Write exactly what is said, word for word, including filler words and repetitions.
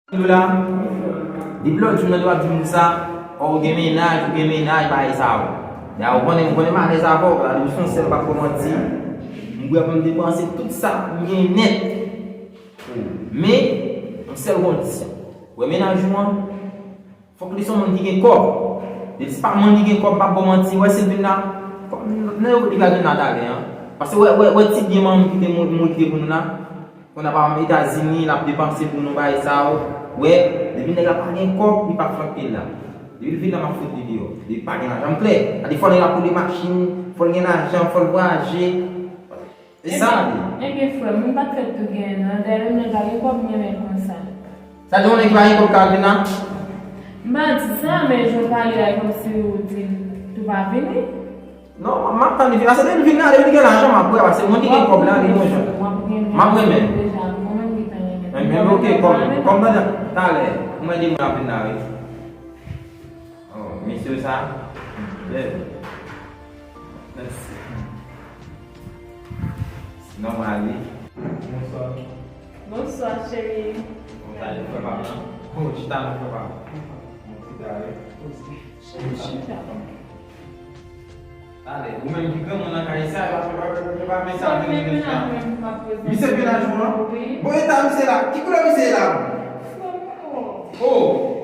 Yo la, depi lòt jou nan w ap di moun sa, ò, ou gen mennaj, ou gen mennaj, bagay sa yo. Dayè, ou konnen, m konnen m alèz avè w, la, depi se yon sèl, m p ap ba w manti. M prè pou m depanse tout sa m gen nèt. Men, yon sèl kondisyon. Ou wè mennaj ou an, fòk li se yon moun ki gen kòb. Depi se pa moun ki gen kòb, m p ap ba w manti, wè si l vin la, kòm nan yo li pral vin la talè, an. Paske wè, wè, wè ti byen manman m kite, moun, moun kite pou nou la. Konn ap al Etazini, l ap depanse pou nou bagay sa yo. Wè, depi nèg la pa gen kòb, li p ap flanke l la. Depi l vin la, m ap fout li deyò. Depi pa gen lajan, m klè. Gade, fò nèg la poule machin, fò l gen lajan, fò l vwayaje. E sa li. Ebyen, frè m, m pa t fèt tou gen, non. Dayè, menm nèg la gen kòb, m renmen l konsa. Sa di yon nèg ki pa gen kòb ka vin la? M pa di sa, men jan w pale a, e kòmsi ou di l tou pa vini. Non, m ap tann li vin. Paske depi l vin la, depi l gen lajan, m ap wè. Paske moun ki gen kòb la, li gon jan. M ap renmen. Deja, mwen menm ki ta renmen. Men, men, ok, kòm, kòm nan talè, mwen de moun ap vin la, wi. Oh, mesye sa, bèl. Mèsi. Nòmal, wi. Bonswa. Bonswa, cheri. Bon, talè, frè pa m nan. Oh, chita non, frè pa m. Bon, chita, wi. Chita. Talè, ou menm ki granmoun nan kay sa, e pa, e pa, e pa men sa vin vin fè. Misye vin nan jou an? Wi. Bon, eta misye la, ki koulè misye la? Flanbo. Oh!